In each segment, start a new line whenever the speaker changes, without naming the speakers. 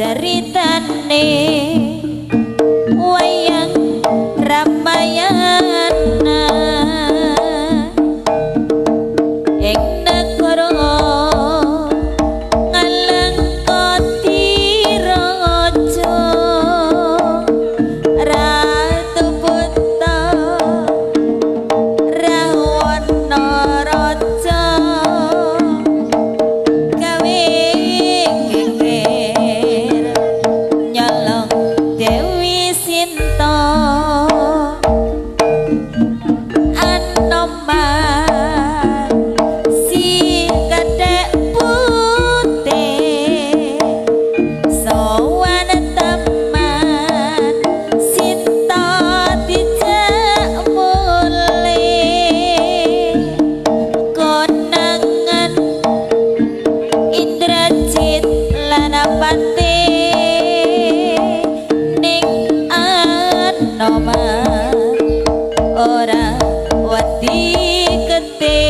Ceritane wayang Ramayana ing negara Ngalengkati Raja Ratu Buta Rawana Raja gawe geger nyolong Dewi Sinta Anoman si kethek putih sowan teman Sinta dijak mulih konangan Indrajit lan Apate ning Anoman ora wedi getih.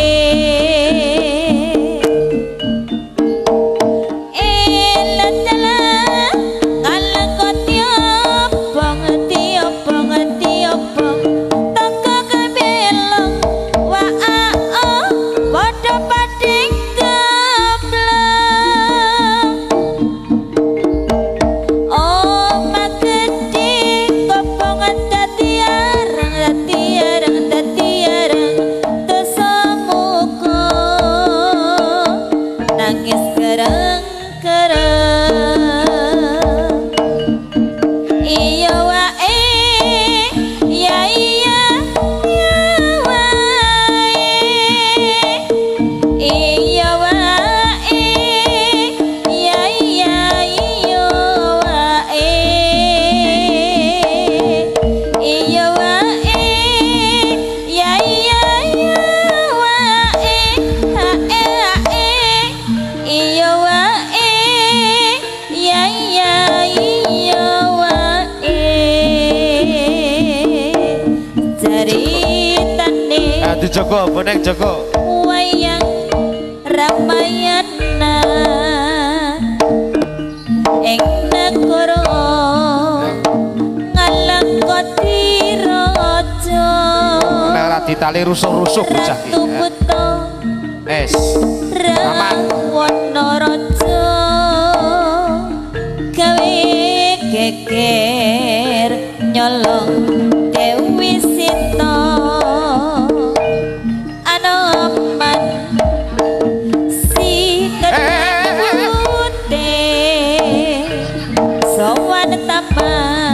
Elah ngalengka tiobong tiobong tiobong teka kebelong wa a padha pading gembleng. Omah gedhe kobong dadi areng dadi areng dadi areng dasamuka nangis kereng-kereng. Iya wae ya iya ya wae iya wae ya iya iya wae iya wae ya iya ya wae ha e ha e iya wae ya iya iya wae ceritane
Aduh Joko, bonek Joko.
Wayang Ramayana ing negara Ngalengkati Raja
Nek ora ditali rusuh-rusuh bocah iki.
Ratu Buta
Wes. Aman.
Rawana Raja gawe geger nyolong Dewi Sinta Anoman si kethek putih sowan taman.